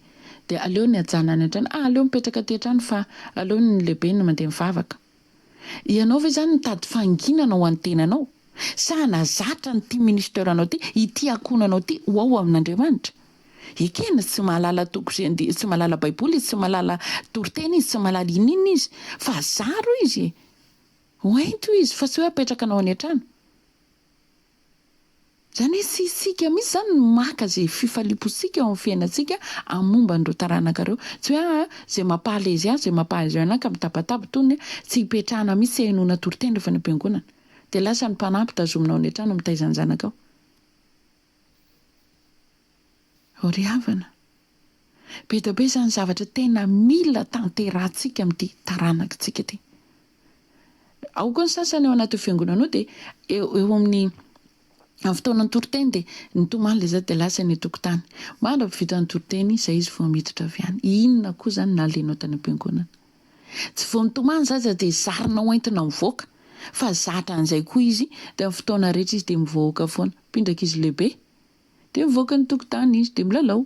dia aleony ajanona any an-trano, ah aleo mipetraka aty an-trano fa aleo ny lehibeny no mandeha mivavaka. Ianao ve izany mitady fahanginana ho an'ny tenanao? Sa hanazatra an'ity ministère-nao ity, ity ankohonanao ity ho ao amin'Andriamanitra? Ekena, tsy mahalala toko sy andiany, tsy mahalala baiboly izy, tsy mahalala toriteny izy, tsy mahalala ininona izy, fa zaro izy e! Hoento izy fa tsy hoe apetrakanao any an-trano. Izany hoe tsy isika mihitsy izany no maka izay fifaliam-pontsika eo amin'ny fiainantsika amin'ny momba an'ireo taranaka ireo. Tsy hoe aa izay mampaha-à-l'aise ahy, izay mampaha-aise anah ka mitabataba tony, tsy hipetrahana mihitsy, tsy hahenoana toriteny rehefa any am-piangonana. Dia lasa ny mpanampy tazominao any an-trano mitaiza ny zanakao. O ry havana, be dia be izany zavatra tena mila tanterahantsika amin'ity taranakitsika ity. Ao koa ny sasany ao anatin'io fiangonana io dia eo eo amin'ny. Amin'ny fotoanan'ny toriteny dia nitomany ilay zaza dia lasa eny an-tokotany. Mandra-pivita ny toriteny izay izy vao miditra avy any. Inona koa izany nalainao tany am-piangonana? Tsy vao nitomany zaza dia zarina ho entina mivoaka fa zatra an'izay koa izy dia amin'ny fotoana rehetra izy dia mivoaka foana. Mpindra ankizy lehibe dia mivoaka ny tokotany izy dia milalao.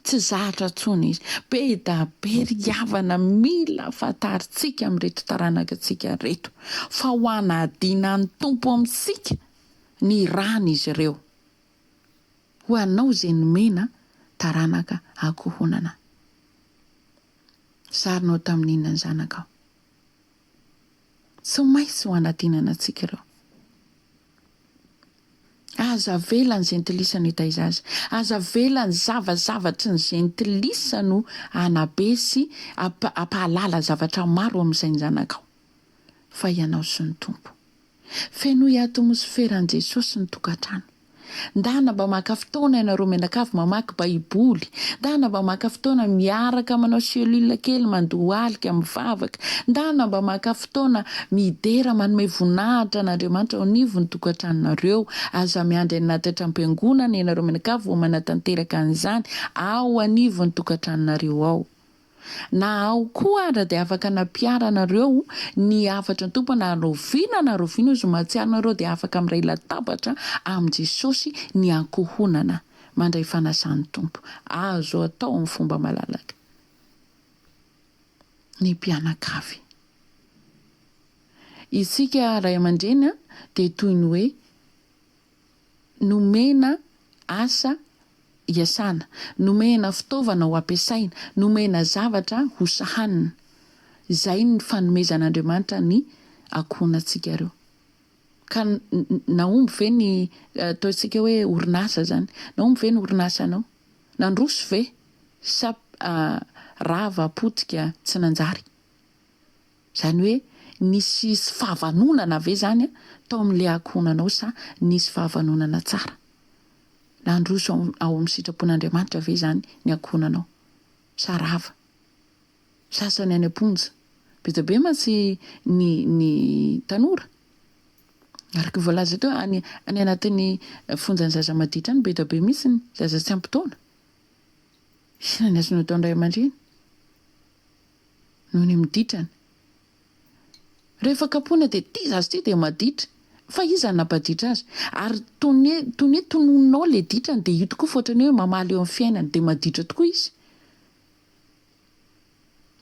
Tsy zatra intsony izy. Be da be ry havana mila fantarintsika amin'ireto taranakatsika ireto fa ho hanadina ny Tompo amintsika ny rany izy ireo. Ho anao izay nomena taranaka ankohonana. Sarinao tamin'inona ny zanakao? Tsy maintsy ho hanadinana antsika ireo. Aza avela ny jentilisa no hitaiza azy. Aza avela ny zavazavatry ny jentilisa no hanabe sy hampahalala zavatra maro amin'ny sain-janakao. Fa ianao sy ny Tompo. Fenoy atmosferan'i Jesosy ny tokantrano. Ndana mba maka fotoana ianareo mianakavy mamaky baiboly, ndana mba maka fotoana miaraka manao cellule kely mandohalika mivavaka, ndana mba maka fotoana midera manome voninahitra an'Andriamanitra ao anivon'ny tokantranonareo, aza miandry any anaty hatram-piangonana ianareo mianakavy vao manatanteraka an'izany ao anivon'ny tokantranonareo ao. Na ao koa ara dia afaka nampiharanareo ny hafatry ny Tompo na rahoviana na rahoviana izy mahatsiaro nareo dia afaka miray latabatra amin'i Jesosy ny ankohonana mandray fanasan'ny Tompo. Azo atao amin'ny fomba malalaka ny mpianakavy. Isika ray aman-dreny dia toy ny hoe Nomena asa hiasana, nomena fitaovana ho ampiasaina, nomena zavatra ho sahanina. Izay ny fanomezan'Andriamanitra ny ankohonantsika ireo. Ka nahomby ve ny ataontsika hoe orinasa izany? Nahomby ve ny orinasanao? Nandroso ve sa rava, potika, tsy nanjary? Izany hoe nisy tsy fahavanonana ve izany tao amin'ilay ankohonanao sa nisy fahavanonana tsara? Nandroso ao amin'ny sitrapon'Andriamanitra ve izany ny ankohonanao sa rava? Sasany any am-ponja. Be dia be mantsy ny ny tanora, araka ny voalaza teo, any any anatin'ny fonjan'ny zaza maditra any be dia be mihitsy ny zaza tsy ampy taona. Inona ny azonao ataon'ny ray aman-dreny? Noho ny miditrany. Rehefa kapohina dia ity zaza ity dia maditra. Fa iza no nampaditra azy? Ary toy ny hoe toy ny hoe tononinao ilay ditrany dia io tokoa fa ohatran'ny hoe mamaly eo amin'ny fiainany dia maditra tokoa izy.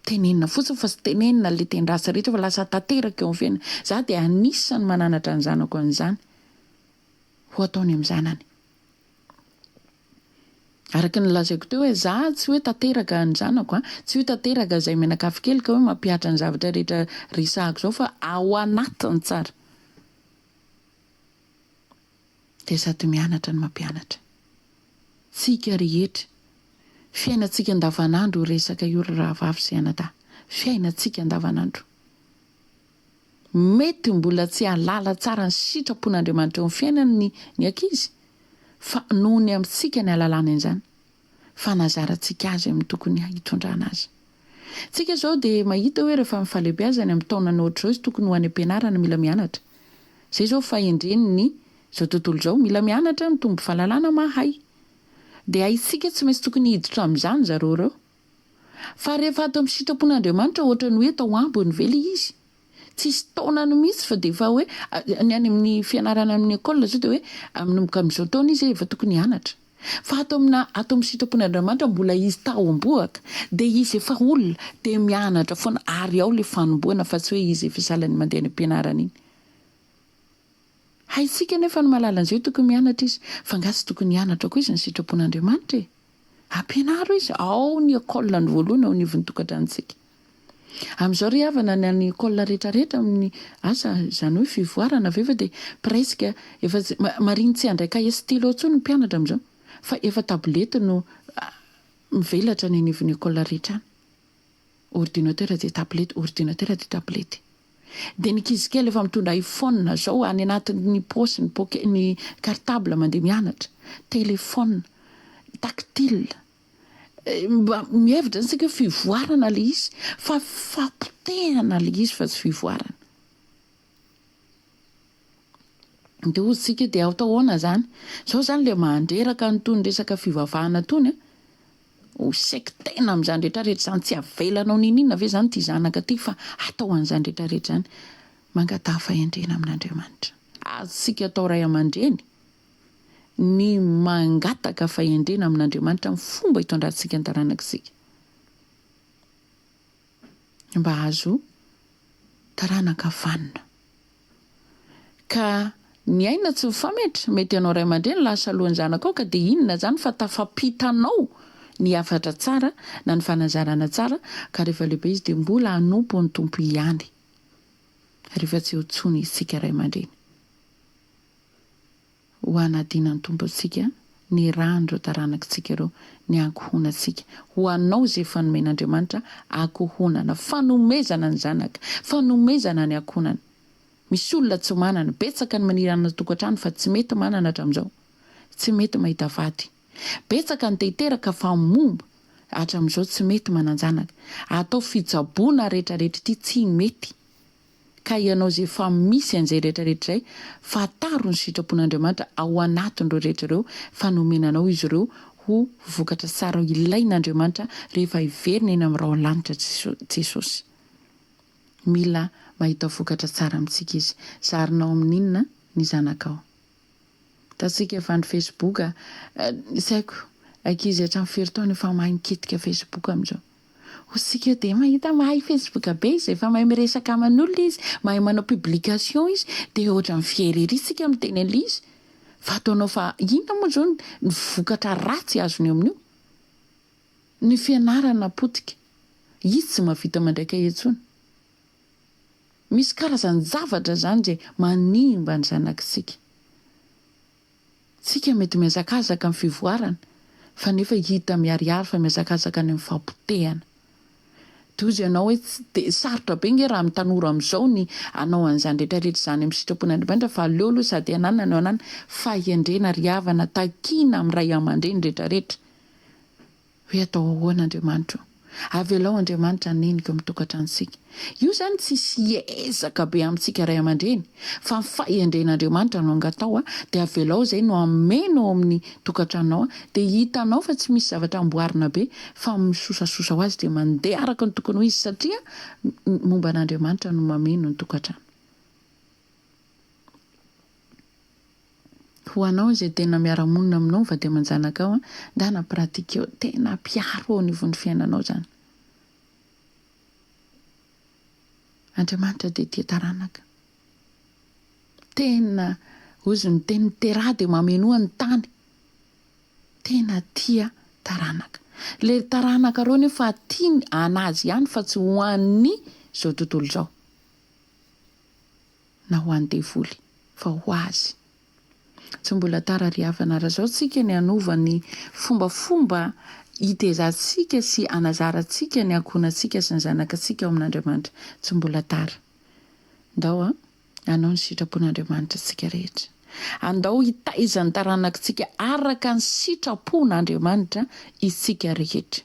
Tenenina fotsiny fa tsy tenenina ilay teny ratsy rehetra fa lasa tanteraka eo amin'ny fiainany. Za dia anisan'ny mananatra ny zanako an'izany ho ataony amin'ny zanany. Araka ny nolazaiko teo hoe za tsy hoe tanteraka ny zanako a, tsy hoe tanteraka izay mianakavy kely ka hoe mampihatra ny zavatra rehetra resahako izao fa ao anatiny tsara dia sady mianatra no mampianatra. Tsika rehetra, fiainantsika andavanandro io resaka io ry rahavavy sy anadahy, fiainantsika andavanandro. Mety mbola tsy hahalala tsara ny sitrapon'Andriamanitra eo amin'ny fiainany ny ny ankizy, fa noho ny amintsika ny hahalalany an'izany, fanazarantsika azy amin'ny tokony hitondrana azy. Tsika izao dia mahita hoe rehefa mifalehibeazany amin'ny taonany ohatr'izao izy tokony ho any am-pianarana mila mianatra. Izay izao fahendren'ny izao tontolo izao, mila mianatra, mitombo fahalalana, mahay. Dia haintsika tsy maintsy tokony hiditra amin'izany zareo ireo. Fa rehefa ato amin'ny sitrapon'Andriamanitra ohatran'ny hoe atao ambiny ve ilay izy? Tsisy taonany mihitsy fa dia efa hoe ny any amin'ny fianarana amin'ny école zao dia hoe manomboka amin'izao taona izy efa tokony hianatra. Fa ato amina ato amin'ny sitrapon'Andriamanitra mbola izy tahom-bohoka dia izy efa olona dia mianatra foana ary ao ilay fanombohana fa tsy hoe izy efa sahalan'ny mandeha any am-pianarana iny. Haintsika anefa ny mahalala an'izay hoe tokony mianatra izy fa angaha tsy tokony hianatra koa izy ny sitrapon'Andriamanitra e? Ampianaro izy, ao ny école ny voalohany ao anivon'ny tokantranontsika. Amin'izao ry havana ny any école rehetra rehetra amin'ny asa izany hoe fivoarana ve fa dia presque efa tsy mariny tsy handray cahier stylo intsony ny mpianatra amin'izao fa efa tablette no mivelatra any anivon'ny école rehetra any. Ordinateur dia tablette, ordinateur dia tablette. Dia ny ankizy kely efa mitondra iPhone zao any anatin'ny paosy ny poke ny cartable mandeha mianatra, téléphone, tactile. Mba mihevitra zany tsika hoe fivoarana le izy fa fapotehana le izy fa tsy fivoarana. Dia hozy tsika dia atao ahoana zany? Zao zany le mandreraka an'itony resaka fivavahana tony a! Ho sectaire amin'izany rehetra rehetra izany, tsy avelanao n'inon'inona ve zany ity zanaka ity fa atao an'izany rehetra rehetra izany? Mangataha fahendrena amin'Andriamanitra. Azontsika atao ray aman-dreny ny mangataka fahendrena amin'Andriamanitra amin'ny fomba itondrantsika ny taranak'isika. Mba hahazo taranaka vanona. Ka ny aina tsy mifametra, mety ianao ray aman-dreny lasa alohan'ny zanakao ka dia inona izany fa tafampitanao ny hafatra tsara na ny fanazarana tsara ka rehefa lehibe izy dia mbola hanompo ny Tompo ihany rehefa tsy eo intsony isika ray aman-dreny. Ho anadina ny Tompontsika ny ran'ireo taranakitsika ireo, ny ankohonantsika. Ho anao izay efa nomen'Andriamanitra ankohonana, fanomezana ny zanaka, fanomezana ny ankohonana. Misy olona tsy manana, betsaka ny maniry hanana tokantrano fa tsy mety manana hatramin'izao, tsy mety mahita vady. Betsaka ny te hiteraka fa momba, hatramin'izao tsy mety manan-janaka. Atao fitsaboana rehetrarehetra ity tsy mety. Ka ianao izay efa misy an'izay rehetra rehetra izay, fantaro ny sitrapon'Andriamanitra ao anatin'ireo rehetra ireo fa nomena anao izy ireo ho vokatra tsara ilain'Andriamanitra rehefa hiverina eny amin'ny rahon'ny lanitra Jesosy. Mila mahita vokatra tsara amintsika Izy. Zarinao amin'inona ny zanakao? Hitantsika fa ny Facebook, tsy haiko, ankizy hatramin'ny firy taona efa mahay mikitika Facebook amin'izao. Hoy dia mahita mahay Facebook be izy, efa mahay miresaka aman'olona izy, mahay manao publication izy, dia ohatran'ny fier ery isika miteny an'ilay izy, fa ataonao fa inona moa izao ny vokatra ratsy azony eo amin'io? Ny fianarana potika, izy tsy mahavita mandray kahie intsony. Misy karazan-javatra izany izay manimba ny zanakitsika. Tsika mety mihazakazaka amin'ny fivoarana fa nefa hita miharihary fa mihazakazaka any amin'ny fahapotehana. Tohizo ianao hoe tsy dia sarotra be nge raha amin'ny tanora amin'izao ny hanao an'izany rehetra rehetra izany amin'ny sitrapon'Andriamanitra fa aleo aloha sady hananana no hananana fahendrena ry havana takiana amin'ny ray aman-dreny rehetra rehetra. Hoe atao ahoana Andriamanitra o? Avelao Andriamanitra hanenika eo amin'ny tokantranontsika. Io izany tsisy ezaka be amintsika ray aman-dreny fa ny fahendren'Andriamanitra no angatao a, dia avelao izay no hameno ao amin'ny tokantranonao a, dia hitanao fa tsy misy zavatra amboarina be fa misosasosa ho azy dia mandeha araka ny tokony ho izy satria momba an'Andriamanitra no mameno ny tokantrano. Ho anao izay tena miara-monina aminao vady aman-janakao an, ndana pratiqueo, tena ampiaro eo anivon'ny fiainanao izany. Andriamanitra dia tia taranaka. Tena, hozy ny teny, miteraha dia mamenoa ny tany. Tena tia taranaka. Ilay taranakareo nefa tiany an'azy ihany fa tsy ho an'ny izao tontolo izao. na ho an'ny devoly, fa ho azy. Tsy mbola tara ry havana, raha izao tsika ny hanova ny fombafomba hitezantsika sy hanazarantsika ny ankohonantsika sy ny zanakatsika ao amin'Andriamanitra. Tsy mbola tara. Ndao a, hanao ny sitrapon'Andriamanitra tsika rehetra. Andao hitaiza ny taranakitsika araka ny sitrapon'Andriamanitra isika rehetra.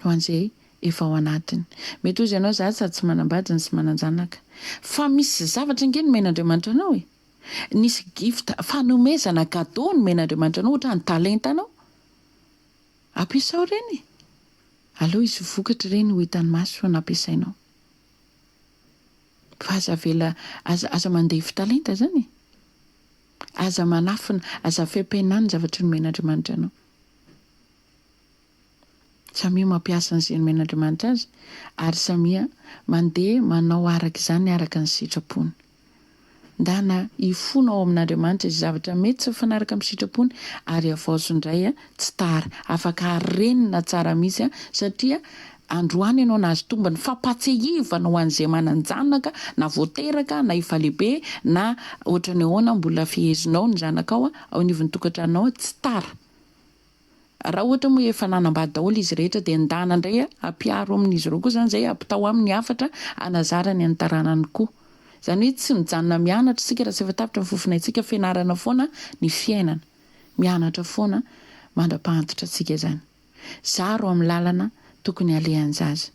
Ho an'izay efa ao anatiny. Mety hozy ianao za sady tsy manambady no tsy manan-janaka. Fa misy zavatra ange nomen'Andriamanitra anao e! Nisy gift, fanomezana, cadeau nomen'Andriamanitra anao ohatra ny talentanao. Ampiasao ireny e! Aleo hisy vokatra ireny ho hitan'ny maso fa nampiasainao. Fa aza avela, aza aza mandefy talenta zany e! Aza manafina, aza afempenà ny zavatra nomen'Andriamanitra anao. Samia mampiasa an'izay nomen'Andriamanitra azy ary samia mandeha manao araka izany araka ny sitrapony. Ndana hifona ao amin'Andriamanitra izay zavatra mety tsy mifanaraka amin'ny sitrapony ary havaozo indray tsy tara. Afaka harenina tsara mihitsy satria androany ianao nahazo tombony fampahatsiahivana ho an'izay manan-janaka na vao teraka na efa lehibe na ohatran'ny ahoana mbola fehezinao ny zanakao ao anivon'ny tokantranonao tsy tara. Raha ohatra moa efa nanambady daholo izy rehetra dia ndana indray ampiaro amin'izy ireo koa izany izay ampitao aminy hafatra hanazarany an'ny taranany koa. Izany hoe tsy mijanona mianatra isika raha tsy efa tapitra ny fofonaintsika, fianarana foana ny fiainana. Mianatra foana mandra-pahantitra antsika izany. Zaro amin'ny lalana tokony halehan'ny zaza.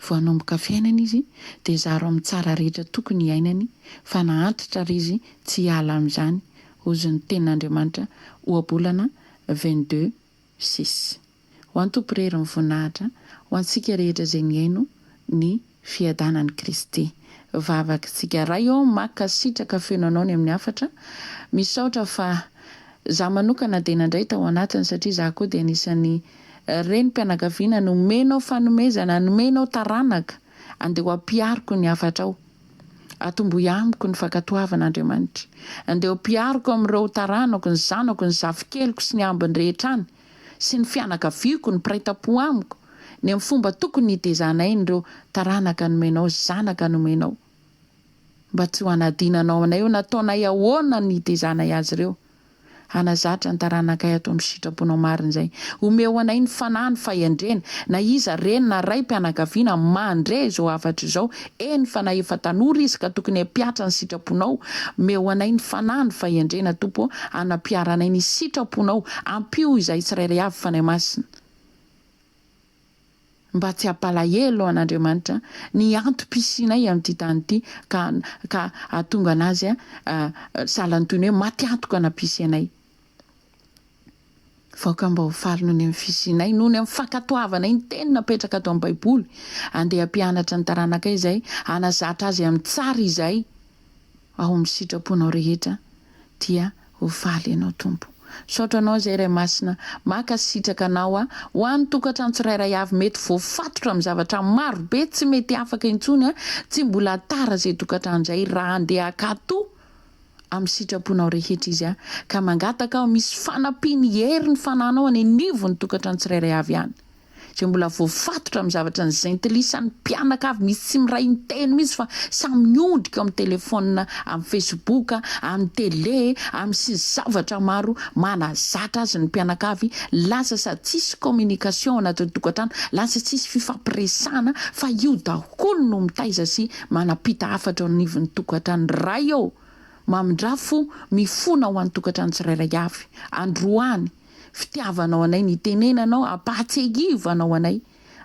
Vao hanomboka fiainana izy dia zaro amin'ny tsara rehetra tokony hiainany fa na antitra ary izy tsy hiala amin'izany hozy ny tenin'Andriamanitra ohabolana 22, 6. Ho an'i Tompo irery ny voninahitra, ho antsika rehetra izay mihaino ny fiadanan'i Kristy. Vavakitsika. Ray ô, mankasitraka feno Anao ny amin'ny hafatra. Misaotra fa za manokana dia nandray tao anatiny satria za koa dia anisan'ny renim-pianakaviana nomenao fanomezana, nomenao taranaka, andeha ho ampihariko ny hafatrao. Atombohy amiko ny fankatoavana Andriamanitra. Andeha ho ampihariko amin'ireo taranako, ny zanako, ny zafikeliko sy ny ambiny rehetra any. sy ny fianakaviako, ny mpiray tampo amiko, ny amin'ny fomba tokony hitezanay an'ireo taranaka nomenao, zanaka nomenao. Mba tsy ho hanadinanao anay hoe nataonay ahoana ny hitezanay azy ireo. Hanazatra ny taranakay ato amin'ny sitraponao marina izay. Omeo anay ny fanahy ny fahendrena, na iza reny na raim-pianakaviana mandre izao hafatra izao, eny fa na efa tanora izy ka tokony hampiatra ny sitraponao, Omeo anay ny fanahy ny fahendrena Tompo ô, hanampiharanay ny sitraponao, ampio izahay tsirairay avy Fanahy Masina, mba tsy hampalahelo an Andriamanitra ny antom-pisianay amin'ity tany ity ka ka hahatonga anazy sahala ny toy ny hoe maty antoka nampisy anay. Vaoka mba ho faly noho ny amin'ny fisianay, noho ny amin'ny fankatoavanay ny teny napetraka ato amin'ny Baiboly. Andeha hampianatra ny taranakay izay, hanazatra azy amin'ny tsara izay ao amin'ny sitraponao rehetra, dia ho faly Ianao Tompo. Misaotra Anao izay Ray Masina, mankasitraka Anao aho, ho an'ny tokantrano tsirairay avy mety voafatotra amin'ny zavatra maro be tsy mety afaka intsony, tsy mbola tara izay tokantrano izay raha andeha hankatò amin'ny sitraponao rehetra izy a, ka mangataka aho misy fanampiany hery ny fananao any anivon'ny tokantrano tsirairay avy any izay mbola voafatotra amin'ny zavatra ny zentilisan'ny mpianakavy misy tsy miray miteny mihitsy fa samy miondrika eo amin'ny telephone amin'ny facebook amin'ny tele amin'ny sy ny zavatra maro manazatra azy ny mpianakavy lasa sady tsisy communication ao anatin'ny tokantrano lasa tsisy fifampiresahana fa io daholo no mitaiza sy Manampita hafatra eo anivon'ny tokantrano Ray ô! Mamindrà fo, mifona ho an'ny tokantrano tsirairay avy. Androany, fitiavanao anay, nitenenanao, ampahatsiahivanao anay,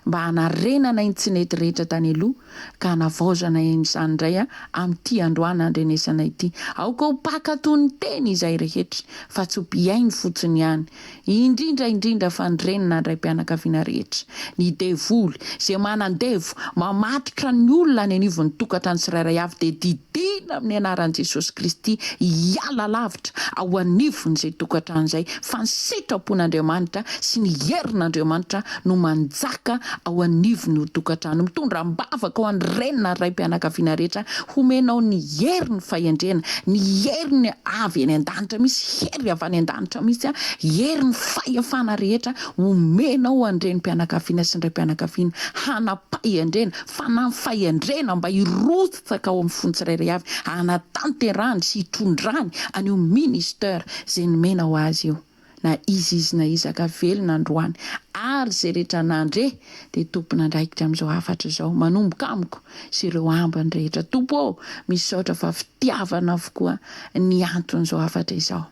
mba hanarenanay ny tsy nety rehetra tany aloha, ka hanavaozanay an'izany indray amin'ity androany andrenesanay ity. Aoka ho mpankatò ny teny izahay rehetra, fa tsy ho mpihaino fotsiny ihany. Indrindra indrindra fa ny reny na ny raim-pianakaviana rehetra. Ny devoly, izay manandevo, mamatotra ny olona any anivon'ny tokantrano tsirairay avy dia didiana amin'ny anaran'i Jesosy Kristy hiala lavitra ao anivon'izay tokantrano izay fa ny sitrapon'Andriamanitra sy ny herin'Andriamanitra no manjaka ao anivon'io tokantrano. Mitondra am-bavaka ho an'ny reny na ny raim-pianakaviana rehetra homenao ny herin'ny fahendrena, ny heriny avy any an-danitra, misy hery avy any an-danitra mihitsy, herin'ny fahefana rehetra omenao an'ny renim-pianakaviana sy ny raim-pianakaviana hanam-pahendrena, fanahy fahendrena mba hirotsaka ao amin'ny fony tsirairay avy, hanatanterahany sy hitondrany an'io ministère izay nomenao azy io. na iza izy na iza ka velona androany ary izay rehetra nandre dia tompon'andraikitra amin'izao hafatra izao manomboka amiko sy ireo ambiny rehetra Tompo ô misaotra fa fitiavana avokoa ny anton'izao hafatra izao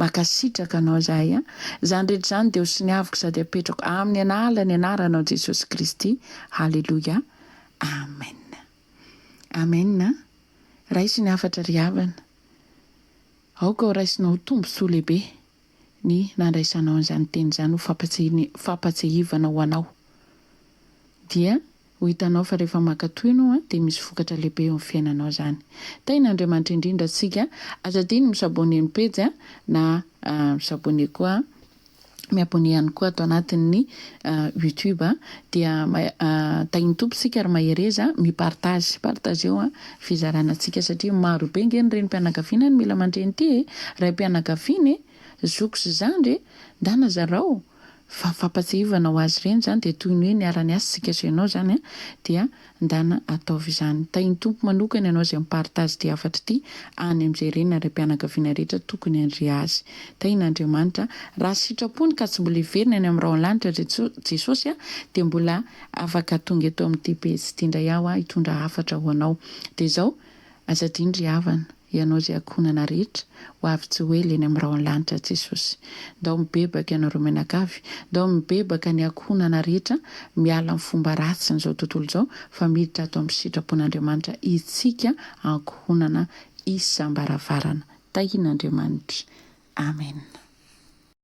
makasitraka anao izahay a izany rehetra izany dia ho soniaviko sady apetrako amin'ny analan'ny anaranao Jesosy Kristy haleloia amen amen a raiso ny hafatra ry havana Aoka ho raisinao ho tombontsoa lehibe ny nandraisanao an'izany teny izany ho fampatsiahivana ho anao. Dia ho hitanao fa rehefa mankatò ianao dia misy vokatra lehibe eo amin'ny fiainanao izany. Tahin'Andriamanitra indrindra antsika. Aza adino mi-s'abonner ny pejy na mi-s'abonner koa. Mi-abonner ihany koa ato anatin'ny youtube dia tahin'ny Tompo isika ary mahereza mi-partage, partageo fizarana antsika satria maro be nge ny renim-pianakaviana no mila mandre an'ity e, raim-pianakaviana e, zoky sy zandry e, ndana zarao fa fampatsiahivana ho azy ireny izany dia toy ny hoe niara-niasa isika sy ianao izany dia Ndana ataovy izany. Tahin'ny Tompo manokana ianao izay mi-partage ity hafatra ity any amin'izay reny na raim-pianakaviana rehetra tokony handre azy. Tahin'Andriamanitra. Raha sitrapony ka tsy mbola hiverina any amin'ny rahon'ny lanitra Jesosy dia mbola afaka tonga eto amin'ity pejy ity indray aho hitondra hafatra ho anao. Dia izao, aza adino ry havana. Ianao izay ankohonana rehetra, ho avy tsy ho ela eny amin'ny rahon'ny lanitra Jesosy. Ndao mibebaka ianareo mianakavy, ndao mibebaka ny ankohonana rehetra miala amin'ny fomba ratsin'izao tontolo izao fa miditra ato amin'ny sitrapon'Andriamanitra itsika ankohonana isam-baravarana. Tahian'Andriamanitra. Amen.